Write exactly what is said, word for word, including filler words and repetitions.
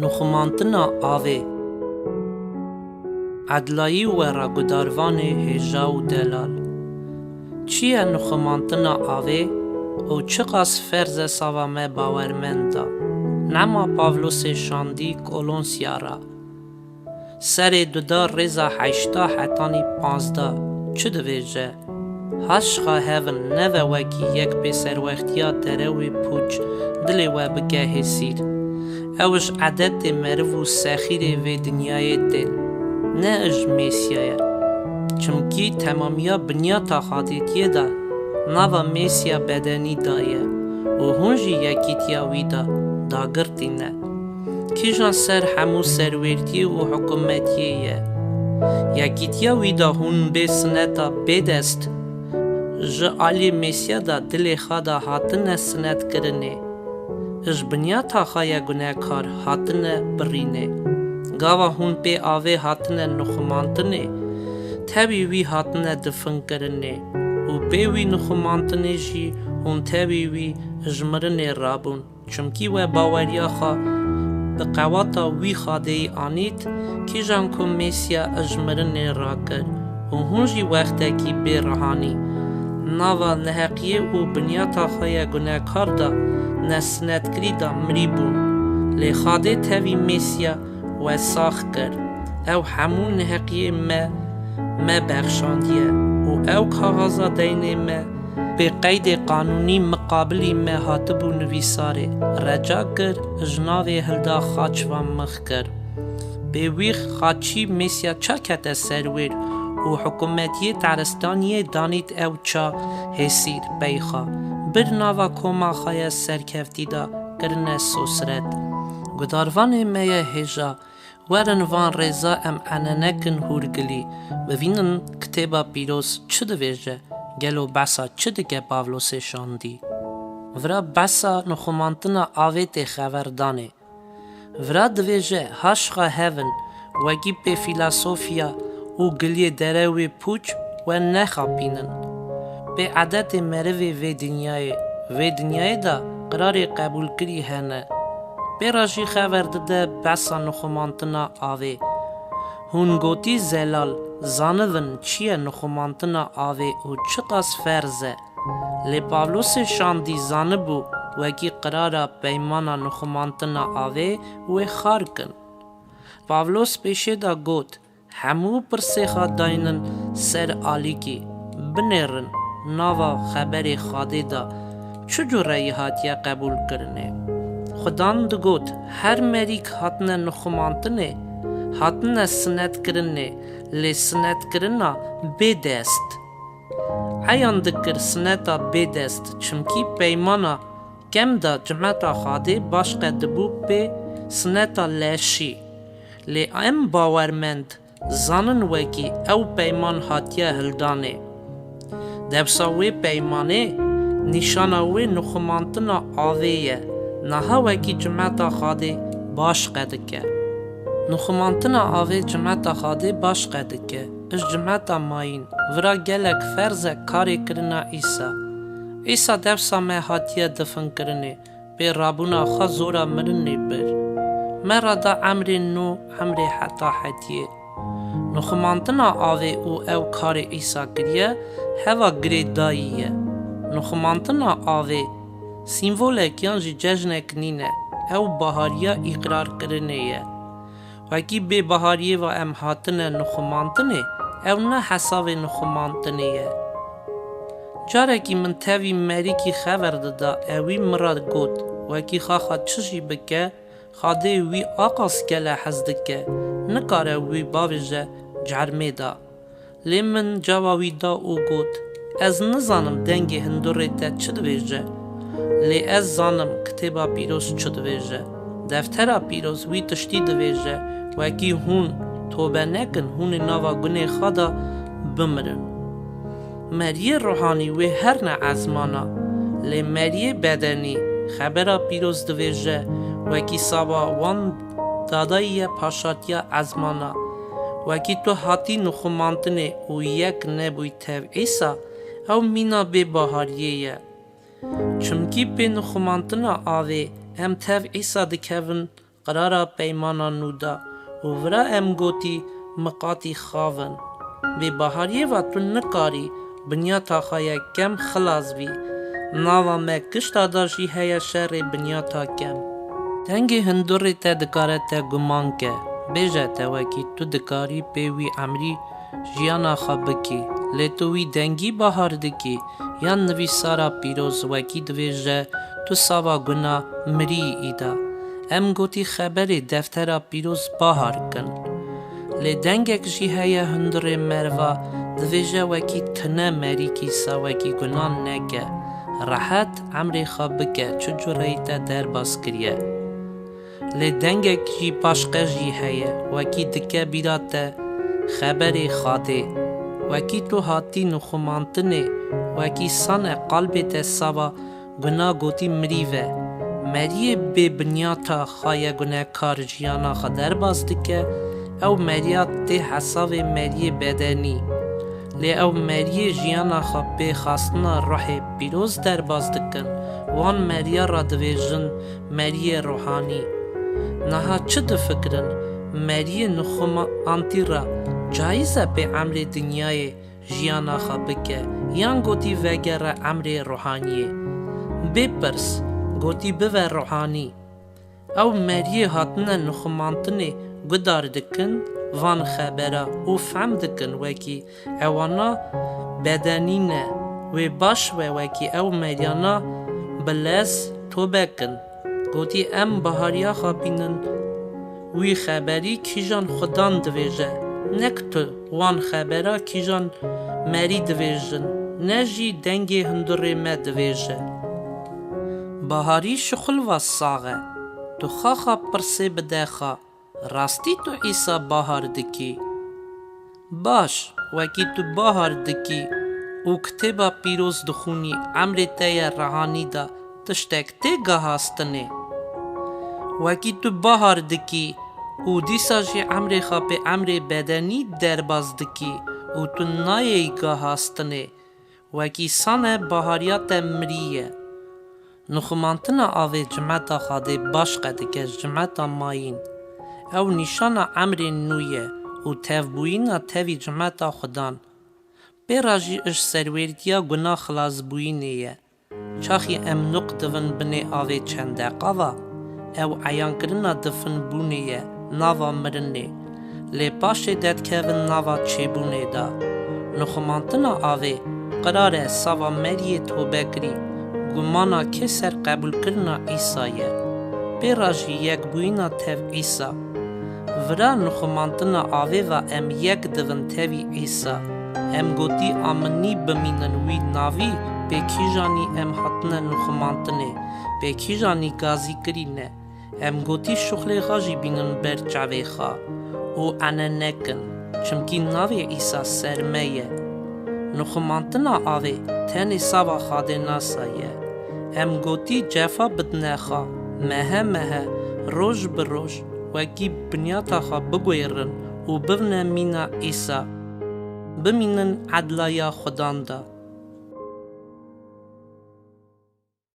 Nixumantina avê. Edlayî we re gudarvanê hêja û delal. Çi ye nixumantina avê û çiqas ferz e sava me bawermend da? Nema Pavlosê şandî Kolonsya re. Serê duda rêza heşta hetanî panzdeh çi divêje? Haşqa hevin neve wekî yek pêserwextiya derewê pûç dilê we bike hêsîr. Ew ji edetê meriv û sexîrê vê dinyayê tên, ne ji Mêsiyayê. Çimkî temamiya binyata xadêtiyê de nava Mêsiya bedenî daye û hûn jî yekîtiya wî de dagirtî ne. Kîjan ser hemû serwêrtiyê û hikûmetiyê ye? Yekîtiya wî de hûn bê sineta bêdest ji aliyê Mêsiya de dilê xwe de hatine sinetkirinê. Ji binyata xwe ye gunekar hatine birînê. Gava hûn pê avê hatine nixumantinê, tevî wî hatine difinkirinê û pê wî nixumantinê jî hûn tevî wî ji mirinê rabûn. Çimkî we baweriya xwe bi qewata wî xadeyî anît, kîjan ku Mêsiya ji mirinê rakir û hûn jî wextekî bê rihanî nava neheqiyê û binyata xwe ye gunekar de nesinetkirî de mirîbûn. Lê Xadê tevî Mêsiya we sax kir. Ew hemû neheqiyê me, me bexşandiye û ew kaxaza deynê me bê qeydê qanûnî miqabilî me hatibû nivîsarê, reca kir, ji navê hilda xaç ve mix kir. Bê wî xaçî Mêsiya ça kete ser wêr û hikûmetiyê taristaniyê danît ew ça hêsîr pey xwe. Bir nava koma xwe ye serkeftî de kirine sosret. Gudarvanê me ye hêja, werin van rêza em ene nekin hûrgilî, bivînin Kitêba Pîroz çi divêje, gelo behsa çi dike Pavlosê şandî? Vira behsa nixumantina avê tê xeverdanê. Vira divêje haşqa hevin, wekî pê fîlasofiya û giliyê derewê pûç we nexapînin. Pê edetê merivê vê dinyayê, vê dinyayê de qirarê qebûlkirî hene. Pê re jî xever dide behsa nixumantina avê. Hûn gotî zelal, zanivin çi ye nixumantina avê û çiqas ferz e. Lê Pavlosê şandî zanibû wekî qirara peymana nixumantina avê wê xar kin. Pavlos pêşê de got, hemû pirsê xwe daynin ser alîkî, binêrin nava xeberê Xadê de çi cû reyî hatiye qebûlkirinê. Xudan digot, her merîk hatine nixumantinê, hatine sinetkirinê, lê sinetkirina bê dest. Eyan dikir sineta bê dest, çimkî peymana kem de cimeta Xadê baş qedibû pê sineta leşî. Lê em bawermend zanin wekî ew peyman hatiye hildanê. Dewsa wê peymanê nîşana wê nixumantina avê ye. Niha wekî cimeta Xadê baş qedike. Nixumantina avê cimeta Xadê baş qedike. Ji cimeta mayîn vira gelek ferz e karê kirina Îsa. Îsa dewsa me hatiye difinkirinê, pê rabûna xwe zora mirinê bir. Me re da emrê nû, emrê heta hetiyê. Nixumantina avê û ew karê Îsa kiriye, heva girêdayî ye. Nixumantina avê sîmvolek yan jî cejnek nîne, ew bahariya îqrarkirinê ye. Wekî bê bahariyê ve em hatine nixumantinê, ew ne hesavê nixumantinê ye. Carekî min tevî merîkî xever dida, ewî min re got, wekî xaxa çi jî bike, Xadê wî aqas gele hez dike, nikare wî bavêje cermê de. Lê min cava wî da û got, ez nizanim dengê hindurê te çi dibêje, lê ez zanim Kitêba Pîroz çi dibêje. Deftera Pîroz wî tiştî dibêje, wekî hûn tobe nekin, hûn ê nava gunê xwe de bimirin. Meriyê ruhanî wê herne ezmana, lê meriyê bedenî, Xebera Pîroz dibêje, wekî saba wan dadayî ye paşatiya ezmana. Wekî tu hatî nixumantinê û yek nebûy tev Îsa, ew mîna bê bahariyê ye. Çimkî pê nixumantina avê em tev Îsa dikevin qirara peymana nû da û vira em gotî miqatî xav in. Vê bahariyê va tu nikarî binyata xwe ye kem xilas bî. Nava me kişta da jî heye şerê binyata kem. Dengê hundirê te dikare te guman ke. Bêje te wekî tu dikarî pê wî emrî jiyana xwe bikî. Lê tu wî dengî bahar dikî, yan nivîsara pîroz wekî divêje tu sava guna mirî îda. Em gotî xeberê deftera pîroz bahar kin. Lê dengek jî heye hundirê merva divêje wekî tine merîkî sa wekî gunan neke. Rehet emrê xwe bike çi cureyî te derbas kiriye. Lê dengek jî başqe jî heye, wekî dike bîra te xeberê Xadê. Wekî tu hatî nixumantinê, wekî sane qalbê te sava guna gotî mirî ve. Meriyê bê binyata xaye gunekar jiyana xwe derbas dike, ew meriya tê hesavê meriyê bedenî. Lê ew meriyê jiyana xwe pê xastina ruhê pîroz derbas dikin, wan meriya ra divêjin meriyê ruhanî. Niha çi difikirin? Meriyê nixumantî ra cayîz e pê emrê dinyayê jiyana xwe bike, yan gotî vegere emrê ruhaniyê? Bê pirs, gotî bive ruhanî. Ew meriyê hatine nixumantinê gudar dikin van xebera û fehm dikin wekî ewana bedenî ne. Wê baş be wekî ew meriyana bi lez tobe kin. Gotî em bahariya xwe bînin wî xeberî kîjan xudan divêje, nek tu wan xebera kîjan merî divêjin, ne jî dengê hundirê me divêje. Baharî şixul va sax e. Tu xaxa pirsê bide xa, rastî tu Îsa bahar dikî? Baş, wekî tu bahar dikî û kitêba pîroz dixûnî, emrê te ye rehanî da tiştek tê gahastinê? Wekî tu bahar dikî û dîsa jî emrê xwe pê emrê bedenî derbas dikî û tu nayê gahastinê, wekî sane bahariya te mirî ye. Nixumantina avê cimeta Xadê baş qedike ji cimeta mayîn. Ew nîşana emrê nû ye û tevbûyîna tevî cimeta Xudan. Pê re jî ji serwêrtiya guna xilasbûyînê ye. Çaxî em nuq divin binê avê çend deqa va, ew eyankirina difinbûnê ye nava mirinê. Lê paşê dedikevin nava çêbûnê de. Nixumantina avê, qirar e sava meriyê tobekirî, gumana kê ser qebûlkirina Îsa ye. Pê re jî yekbûyîna tev Îsa. Vira nixumantina avê ve em yek divin tevî Îsa. Em gotî a min nî bimînin wî navî, pê kîjanî em hatine nixumantinê, pê kîjanî gazî kirî ne. Em gotî şuxlê xwe jî bînin ber çavê xwe û ene nekin, çimkî navê Îsa ser me ye. Nixumantina avê tenê sava Xadê nasa ye. Em gotî cefa bidine xwe, mehe mehe, roj bi roj, wekî binyata xwe biguêrin û bivine mîna Îsa. Bimînin edla ya Xudan de.